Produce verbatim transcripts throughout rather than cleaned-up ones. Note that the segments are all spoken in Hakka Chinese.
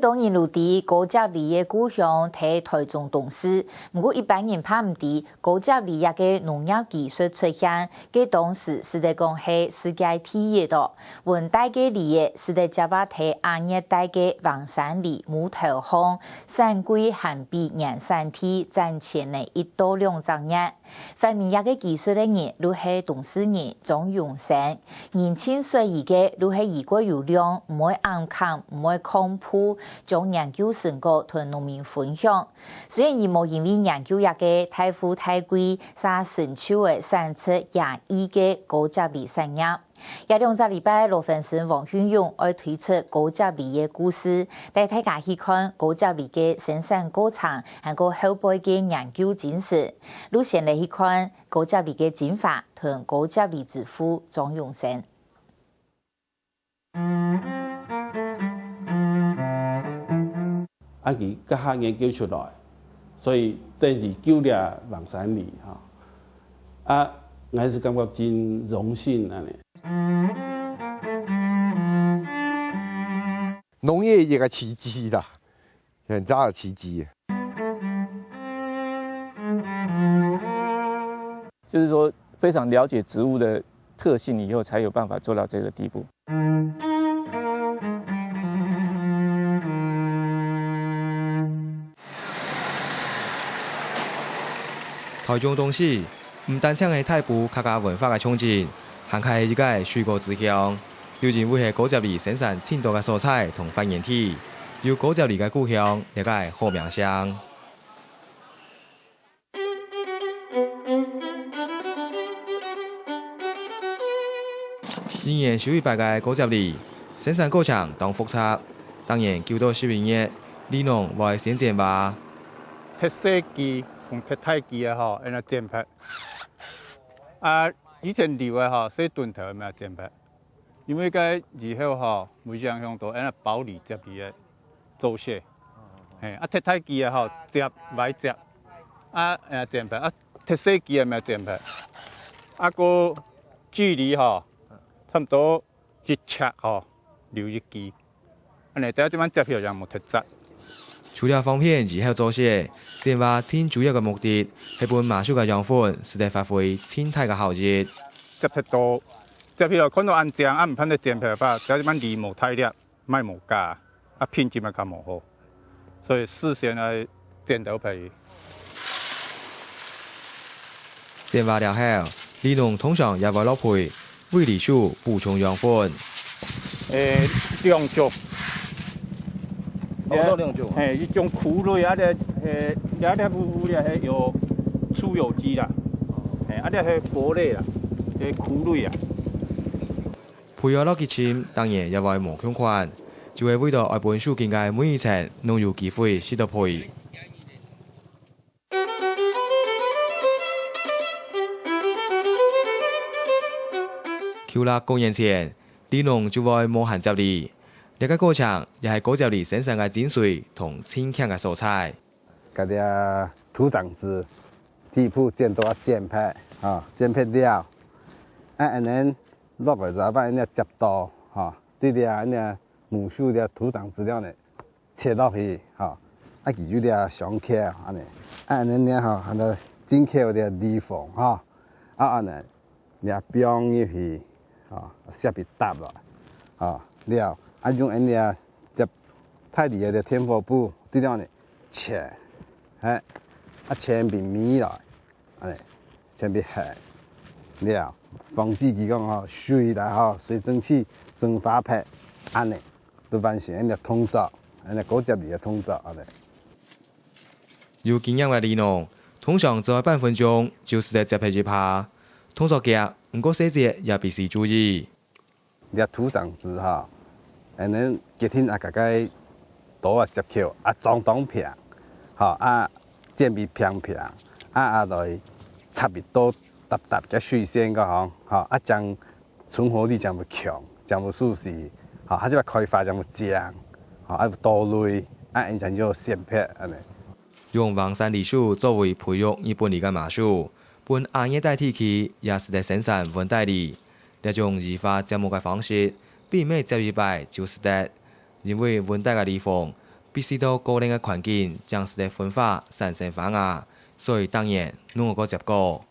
當然，路知高接梨个故鄉在台中東勢，毋過一般人怕毋知高接梨這个農業技術出現，該當時使得講係世界第一哦。溫帶个梨仔使得接啊在亞熱帶个橫山梨、木頭項，產季還比原產地賺錢呢一到兩隻月。 發明這个技術个人，就係東勢人張榮生。人盡熟意个，就係如果有量，毋會暗崁，毋會囥埤，將研究成果同農民分享。雖然佢無因為研究這个大富大貴，嗄成就个產值幾億个高接梨產業。 這兩隻禮拜，羅芬生、黃俊勇愛推出高接梨个故事，帶大家去看高接梨个生產過程，還過後背个研究精神。就先來去看高接梨个精華同高接梨之父張永生。 啊，佢該下研究出來，所以等於救了橫山梨哈。啊，𠊎係感覺真榮幸恁呢。農業一個奇蹟啦，很大的奇蹟。就是說非常了解植物的特性以後，才有辦法做到這個地步。 台中東勢，毋單淨係大埔客家文化个象徵，還係一個水果之鄉，又因為係高接梨生產盡多个所在同發源地，有高接梨个故鄉這個好名聲。 一年收一擺个高接梨，生產過程當複雜，當然九到十一月，梨農會先剪椏。忒細支同忒大支个吼，恁樣剪忒。啊，以前留个吼，細墩頭个嘛剪忒。 因為該以後吼，會影響到恁樣包梨接梨个做事。嘿，啊，忒大支个吼，接，歪接。啊，呃，剪忒，啊，忒細支个毋愛剪忒。啊，个距離吼，差毋多一尺吼，留一支。恁樣，等下這擺接起來就無忒紮。除了方便以後做事，剪椏盡主要个目的，係分麻樹个養分，使得發揮盡大个效益。接忒多， 接起來看到恁靚，啊，毋盼得剪忒吧，這擺梨無大粒，賣無價，啊，品質嘛較無好，所以事先愛剪到皮。剪椏了後，梨農通常也會落肥，為梨樹補充養分。誒，兩種。哦，有兩種啊。嘿，一種苦類啊，這，嘿，這，這，這，這係有除草劑啦，嘿，啊，這係果類啦，這苦類啊。 肥料落幾深，當然也會無共款，就係為著愛分樹根个每一層攏有機會食到肥。舊曆過年前，梨農就會無閒接梨，這個過程也係高接梨生產个精髓同盡慶个所在。 該兜土種子，第一步剪到啊剪忒，吼，剪忒了，啊，恁樣落來就愛恁樣接刀，吼，對這恁樣母樹个土種子了呢，切落去，吼，啊，佢有兜傷口，恁樣，啊，恁樣呢，吼，恁樣進口个梨縫，吼，啊，恁樣，這放入去，吼，設備搭落，吼，了，啊，用恁樣接大梨个電火布，對了呢， 切，嘿，啊，全部搣落，恁樣，全部下，了，防止佢講吼，水來吼，水蒸氣蒸發忒，恁樣，就完成恁樣動作，恁樣高接梨个動作，恁樣。有經驗个梨農，通常做半分鐘就使得接忒一椏，動作遽，毋過細節也必須注意。 這土種子吼，恁樣決定啊，該个刀啊接口啊，相當平，吼，啊，剪位平平，啊，啊，來插一刀搭搭个水線个吼，吼，啊，將存活率將會強，將會舒適，吼，啊，這个開花將會靚，吼，啊，有多類，啊，恁樣就選別，恁樣。用橫山梨樹作為培育日本梨个麻樹，分亞熱帶地區也使得生產溫帶梨。 這種移花接木个方式，並毋係接一擺就使得，因為溫帶个梨風必須到高冷个環境，正使得分花產生花芽，所以逐年攏愛過接果。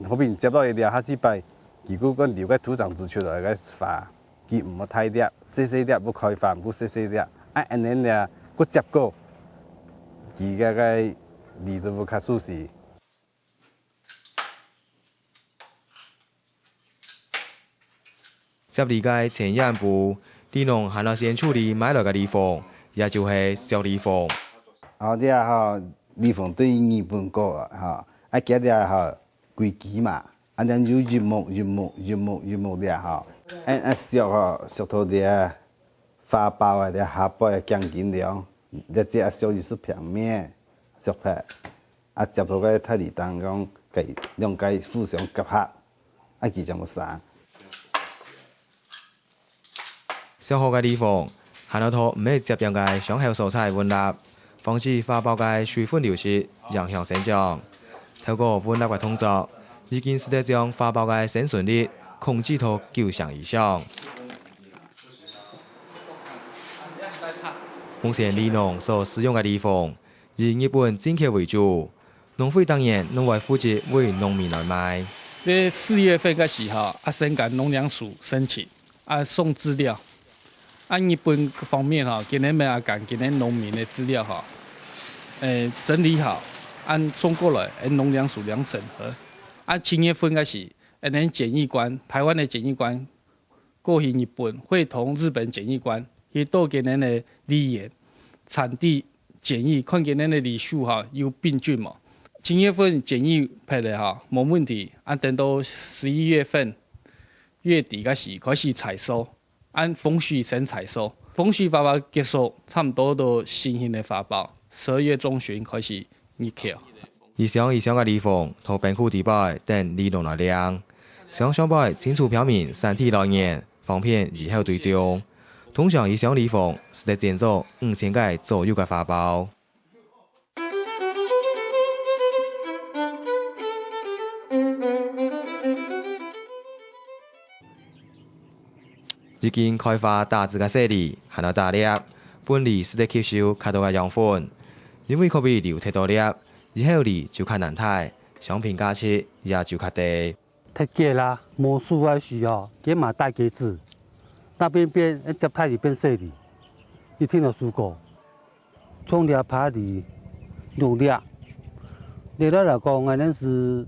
好比你接落去了，下一擺，佢就講留个土長子出來个花，佢毋好大粒，細細粒，毋開花，毋細細粒，啊，恁樣呢，過接果，佢个个味道會較舒適。 接梨个前一步，梨農還愛先處理買來个梨紅，也就係削梨紅。好，這下吼，梨紅對日本過啊，吼，啊，佢這下吼，歸枝嘛，啊，恁樣有一目、一目、一目、一目這下吼，啊，啊，削吼，削到這花苞啊，這下背啊，頸根了，這節啊，削一束平面，削忒。 啊，接到个大梨當中，佢兩个互相夾合，啊，佢正會生。削好个梨紅，還愛在毋會接觸个傷口所在搵蠟，防止花苞个水分流失，影響生長。透過搵蠟个動作，已經使得將花苞个生存率控制到九成以上。目前梨農所使用个梨紅， 以日本進口為主，農會逐年攏會負責為農民來賣。在四月份个時候，啊，先跟農糧署申請，啊，送資料。啊，日本方面吼，今年也跟今年農民个資料吼，誒，整理好，恁送過來，誒，農糧署來審核。啊，七月份个時，誒，恁檢疫官，台灣个檢疫官 過去日本，會同日本檢疫官去到佢等个梨園產地檢疫，看佢等个梨樹吼有病菌無。七月份檢疫忒了吼，無問題，啊，等到十一月份月底个時開始採收，恁豐收先採收，豐收發發結束，差毋多都新鮮个花苞，十二月中旬開始入口。 一箱一箱个梨紅，在冰庫底背等梨農來領。箱上背清楚標明產地來源，方便日後追蹤。通常一箱梨紅，使得剪做五千個左右个花苞。已經開花打子个細梨，還愛打粒，分梨使得吸收較多个養分。因為可比留忒多粒， 以後梨就較難大，商品價值也就較低。忒結啦，無熟个時候，結嘛帶結子，那邊變，接大梨變細梨，一定有輸過。從這排梨六粒，這個來講，𠊎等係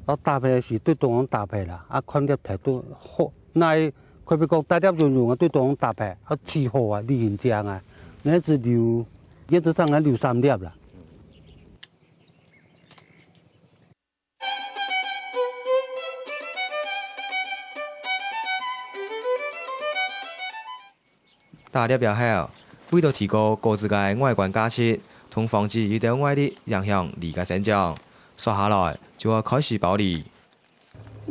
愛搭配時對中央搭配啦，啊，看粒忒都好，那可比講大粒用用啊，對中央搭配，啊，起好啊，梨形靚啊，𠊎等係留，原則上𠊎留三粒啦。 打粒了後，為著提高果子个外觀價值，同防止一兜外力影響梨个生長，續下來就愛開始包梨。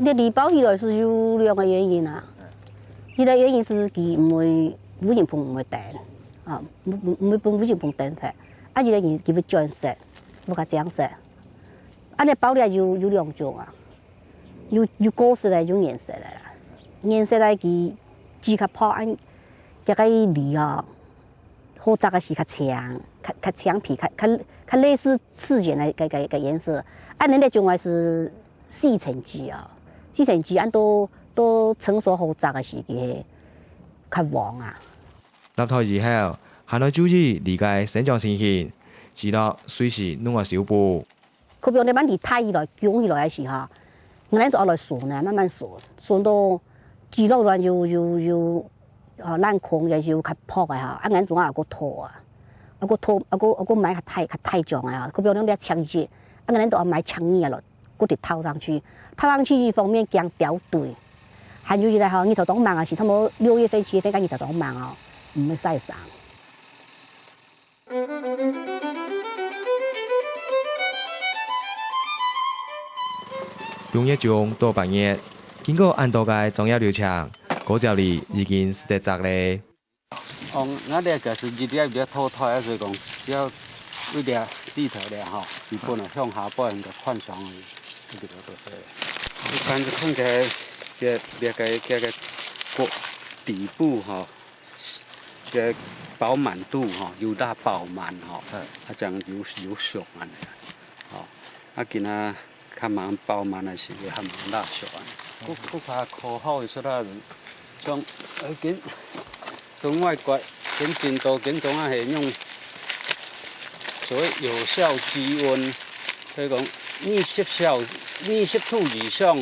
這梨包起來係有兩個原因啊。一個原因係佢毋會，烏蠅蜂毋會叮，啊，毋，毋，毋會分烏蠅蜂叮忒。啊，一個原因佢會轉色，會較靚色。啊，這包梨有，有兩種啊，有，有果色个，有原色个啦。原色个佢煮較薄，恁，這個梨哦，好摘个時較青，較，較青皮，較，較，較類似自然个，个，个，个顏色。啊，恁這種个係 四層子哦，四層子恁到，到成熟好摘个時節，較黃啊。落袋以後，還愛注意梨个生長情形，枝落隨時攏愛修補。可比講你慢慢大起來、強起來个時候，𠊎等就愛來巡啊，慢慢巡，巡到枝落來有，有，有，呃，爛空，也有較薄个哈，啊，𠊎等總愛過拖啊，啊，過拖，啊，過，啊，過買較大，較大種个哈，可比講你切一，啊，𠊎等都愛買切二啊咯。 過直套上去。套上去一方面驚標對，還有一個吼，日頭當猛啊，係差不多六月份、七月份个日頭當猛哦，毋會曬傷。六月中到八月，經過恁多个作業流程，果子梨已經使得摘咧。 哦，𠊎這个係一粒一粒拖拖，所以講只要一粒地頭咧吼，基本上向下背个寬鬆而已，一粒都對。你看，看起來，這，這个，這个果底部吼，這飽滿度吼，有罅飽滿吼，嗯。啊，正有，有熟安尼啊，吼。啊，今仔較吂飽滿个時，會較吂罅熟安尼。閣，閣較科學个出來，像，呃，跟，中外國，跟真多，跟中啊，係用所謂有效低溫，所以講二十小，二十度以上，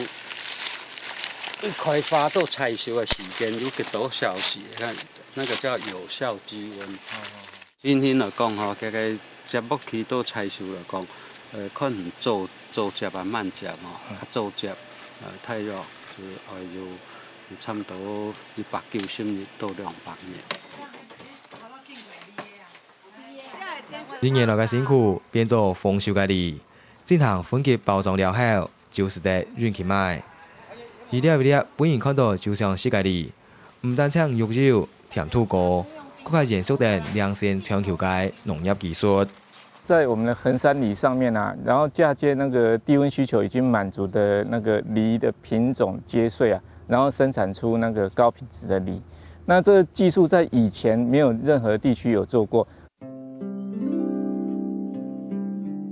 開花到採收个時間有幾多小時？看，那個叫有效低溫。 情形來講吼，這个接落去到採收來講，呃，看你早，早接啊慢接吼，嗯。較早接，呃，大約是愛有差不多一百九十日到兩百日。一年來个辛苦變做豐收个利，進行分級包裝了後， 就使得運去賣。一粒一粒分人看到就想食个梨，毋單淨肉幼、甜度高，更加延續等領先全球个農業技術。在我們的衡山梨上面啊，然後嫁接那個低溫需求已經滿足的那個梨的品種接穗啊，然後生產出那個高品質的梨。那這個技術在以前沒有任何地區有做過。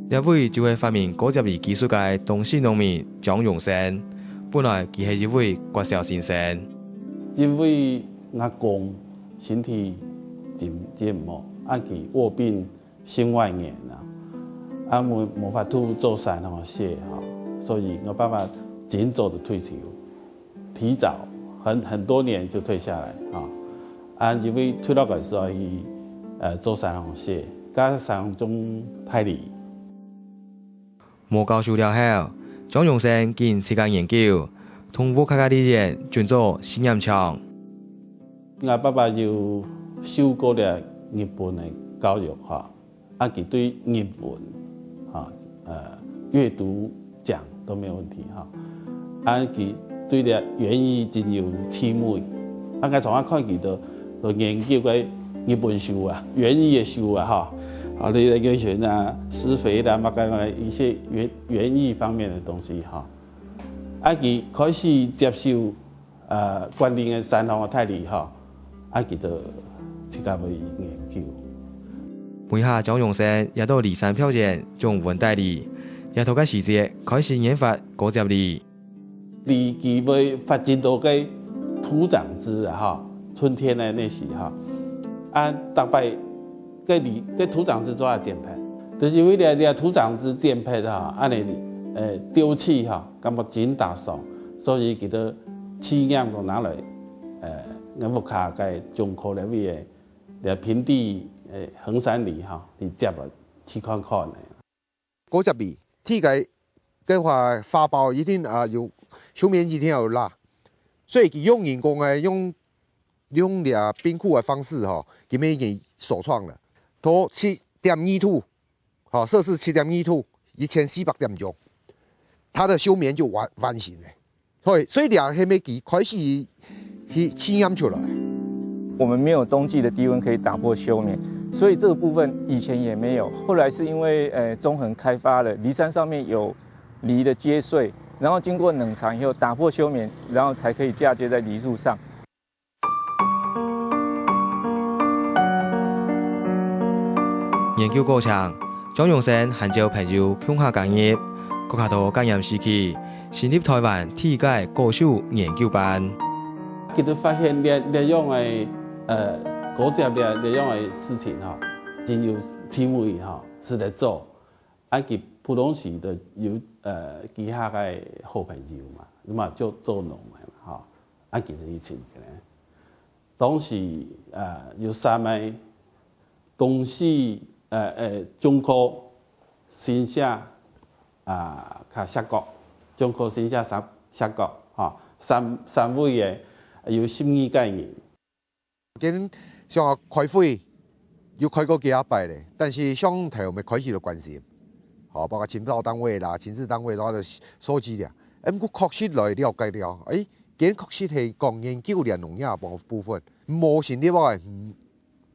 這位就係發明高接梨技術个東勢農民張榮生，本來佢係一位國小先生。因為阿公身體真，真毋好，啊，佢臥病十外年啊，啊，無，無法度做三項事吼，所以𠊎爸爸真早就退休。 提早很，很多年就退下來啊。啊，因為退落來時候，佢，呃，做三項事，加上種大梨。無教授了後，張榮生緊自家研究，同屋下个梨園準做試驗場。𠊎爸爸有受過了日本个教育哈， 啊，佢對日文，哈，呃，閱讀講都沒有問題哈。啊，佢對這園藝真有趣味。啊，𠊎常常看佢都，都研究个日本書啊，園藝个書啊，哈。啊，你來研究啊，施肥啦，麼个麼个一些園，園藝方面的東西哈。啊，佢開始接受 呃，關聯个三項个大梨吼，啊，佢就自家會研究。尾下張榮生也到梨山表演種溫帶梨，這頭个時節開始研發高接梨。梨佢會發展到个土長枝啊，吼，春天个那時吼，啊，逐擺个梨，个土長枝做下剪配，就是為了這土長枝剪配吼，安尼，呃，丟棄吼， 感覺真打爽，所以佢就試驗講拿來，呃，𠊎屋下个中科个位个，這平地，呃，衡山梨吼，你接落去看看呢。高接梨，第一个个話花苞一定啊有，球面一定要有罅，所以佢用人工个，用，用這冰庫个方式吼，佢们已經首創了，到七點二度， 好，攝氏七點二度，一千四百點鐘，它的休眠就完，完成了。所以，所以這係乜佢開始去試驗出來。我們沒有冬季的低溫可以打破休眠，所以這個部分以前也沒有。後來是因為，呃，中橫開發了，梨山上面有梨的接穗，然後經過冷藏以後打破休眠，然後才可以嫁接在梨樹上。 研究過程，張榮生還招朋友共下加入，閣較多感染時期，成立臺灣第一个果樹研究班。佢就發現這，這樣个，呃，高接這，這樣个事情吼，真有趣味吼，係在做。啊，佢普通時就有，呃，其他个好朋友嘛，那麼就做農个嘛，吼，啊，其實以前个呢。 當時，呃，有三个公司，呃，呃，中科、新社，啊，佮社國，中科、新社、社，社國，吼，三，三位个，有十二个人。今想要開會，有開過幾下擺咧，但是上頭乜開始就關心，吼，包括青島單位啦、青自單位，然後就收集了。哎，毋過確實來了解了，哎，今確實係講研究這農業部，部分，無成立个，嗯，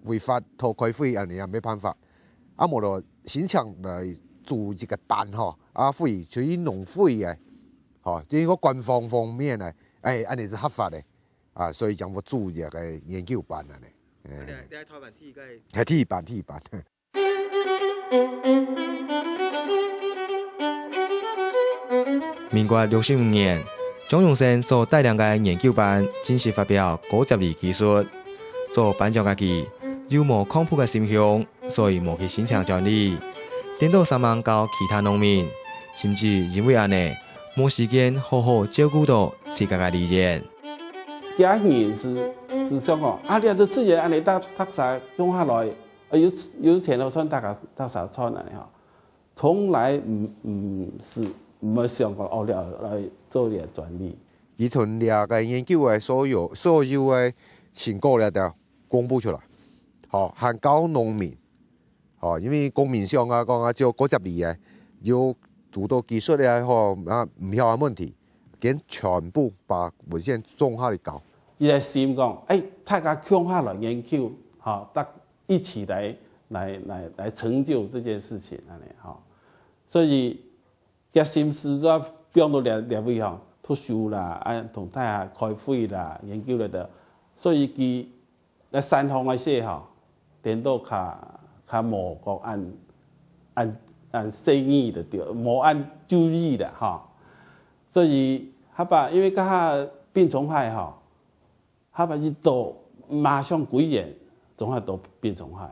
違法討開會安尼也沒辦法。啊，無就申請來組一個班吼，啊，會，屬於農會个，吼，就係講官方方面个，哎，安尼係合法个，啊，所以講我組一個研究班安尼。你你在台灣第一个？係第一班，第一班。民國六十五年，張榮生所帶領个研究班正式發表果接梨技術。做班長个佢，又無抗拒个心胸，所以無去申請專利。顛倒煞猛教其他農民，甚至因為恁呢，無時間好好照顧到自家个梨園。 家人是是想講，啊，你這資源恁呢，大大家共下來，呃，有有錢就賺，大家大家賺恁呢吼，從來毋毋是毋會想講，哦，你愛來做這專利。佢同這个研究个所有所有个成果了都公布出來，吼，還教農民，吼，因為公民想啊，講啊，就果接梨个，有堵到技術个吼，啊，毋曉个問題，佢全部把文獻綜合來教。佢个心講，哎，大家共下來研究，吼，大一起來來來來成就這件事情，恁呢吼。所以，佢心思就放到這這位吼，讀書啦，啊，同大家開會啦，研究了的，所以佢 在山上个時吼，顛倒較較無講恁恁恁細膩个對，無恁注意个吼。所以下把因為該下病蟲害吼，下把一到馬上歸園，總係到病蟲害。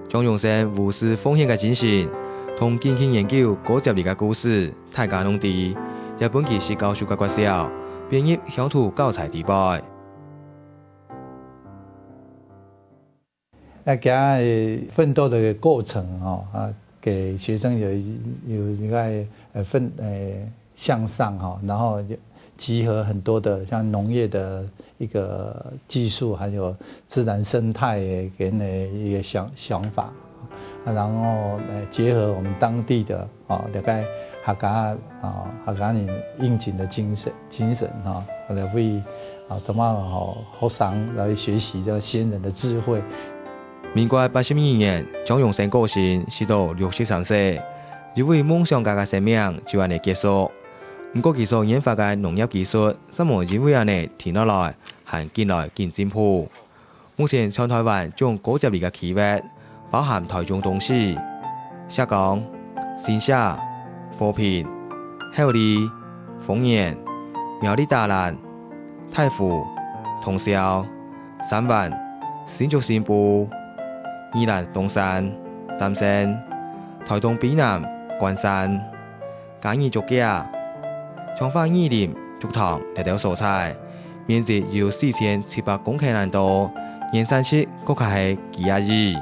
張榮生無私奉獻个精神，同緊去研究果接梨个故事，大家攏知，也分佢識教授个國小，編入鄉土教材底背。 那佢个奮鬥的過程吼，啊，給學生有一有一個呃奮呃向上哈，然後集合很多的像農業的一個技術，還有自然生態的給人的一個想想法，啊，然後呃結合我們當地的 哦，了解客家哦，客家人應景的精神精神哈，來為啊，怎麼吼學生來學習這先人的智慧。民國八十二年，張榮生過身，時到六十三歲，一位夢想家个生命就恁呢結束。毋過佢所研發个農業技術，煞無因為恁呢停落來，還緊來緊進步。 目前全臺灣種果接梨个區域，包含臺中東勢、石岡、新社、和平、后里、豐原、苗栗打蘭、大湖、通霄、三灣、新竹新埔、宜蘭東山、三星、臺東卑南、關山、 嘉義竹崎、彰化二林、竹塘這兜所在，面積有四千七百公頃恁多，原產地閣較係幾啊億。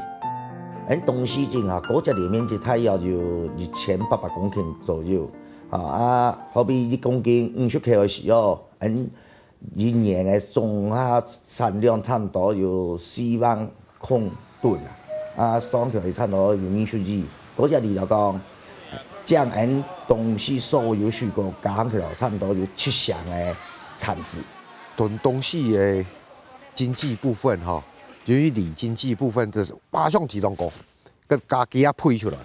𫣆東勢鎮啊，果接梨面積大約有一千八百公頃左右。啊，啊，好比一公斤五十箍个時候，𫣆 一年个總下產量差毋多有四萬公噸啊，啊，上條係差毋多有二十億。果接梨來講，將𫣆東勢所有水果加起來，差毋多有七成个產值。同東勢个經濟部分吼，由於梨經濟部分，這係馬上提當高，个價格也推出來。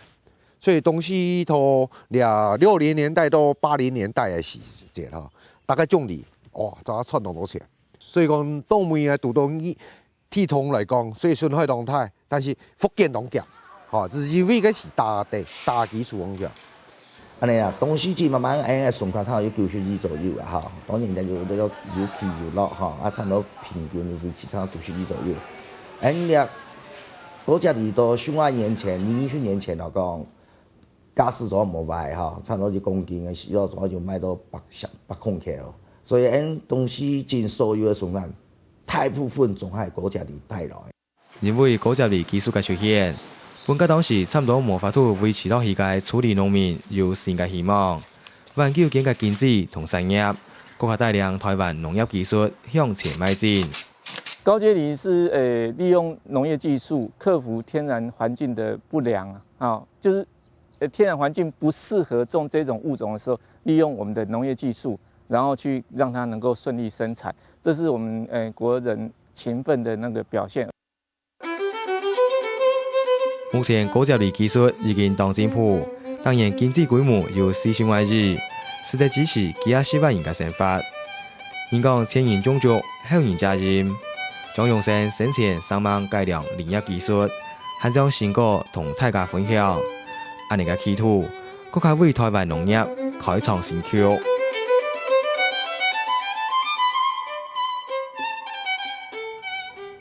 所以東勢到這六零年代到八零年代个時節吼，大概種梨，哇，大家賺當多錢。所以講，到尾啊，堵到你，地通來講，雖然損害當大，但是福建當強，吼，只因為个是打底，打基礎當強。恁呢啊，東勢鎮慢慢哎，生產差不多有九十億左右啊，吼，當然人有有有起有落吼，啊，差不多平均維持差不多九十億左右。哎，你啊，果接梨到十五年前、二十年前來講， 價數做無壞吼，差不多一公斤个時候，做就賣到百、百空箍。所以，𫣆東勢鎮所有个生產，大部分總係果接梨帶來。因為果接梨技術个出現，分該當時差毋多無法度維持落去个初梨農民有新个希望。挽救佢个經濟同產業，閣較帶領臺灣農業技術向前邁進。高接梨是呃利用農業技術克服天然環境的不良啊，啊，就是呃，天然環境不適合種這種物種的時候，利用我們的農業技術，然後去讓它能夠順利生產，這是我們呃國人勤奮的那個表現。目前果接梨技術已經當進步，當然經濟規模有四十萬以，使得支持幾下十萬人个生活。人講前人種竹，後人接任。張榮生生前生猛改良林業技術，還將成果同大家分享。恁呢个企圖，更加為台灣農業開創新局。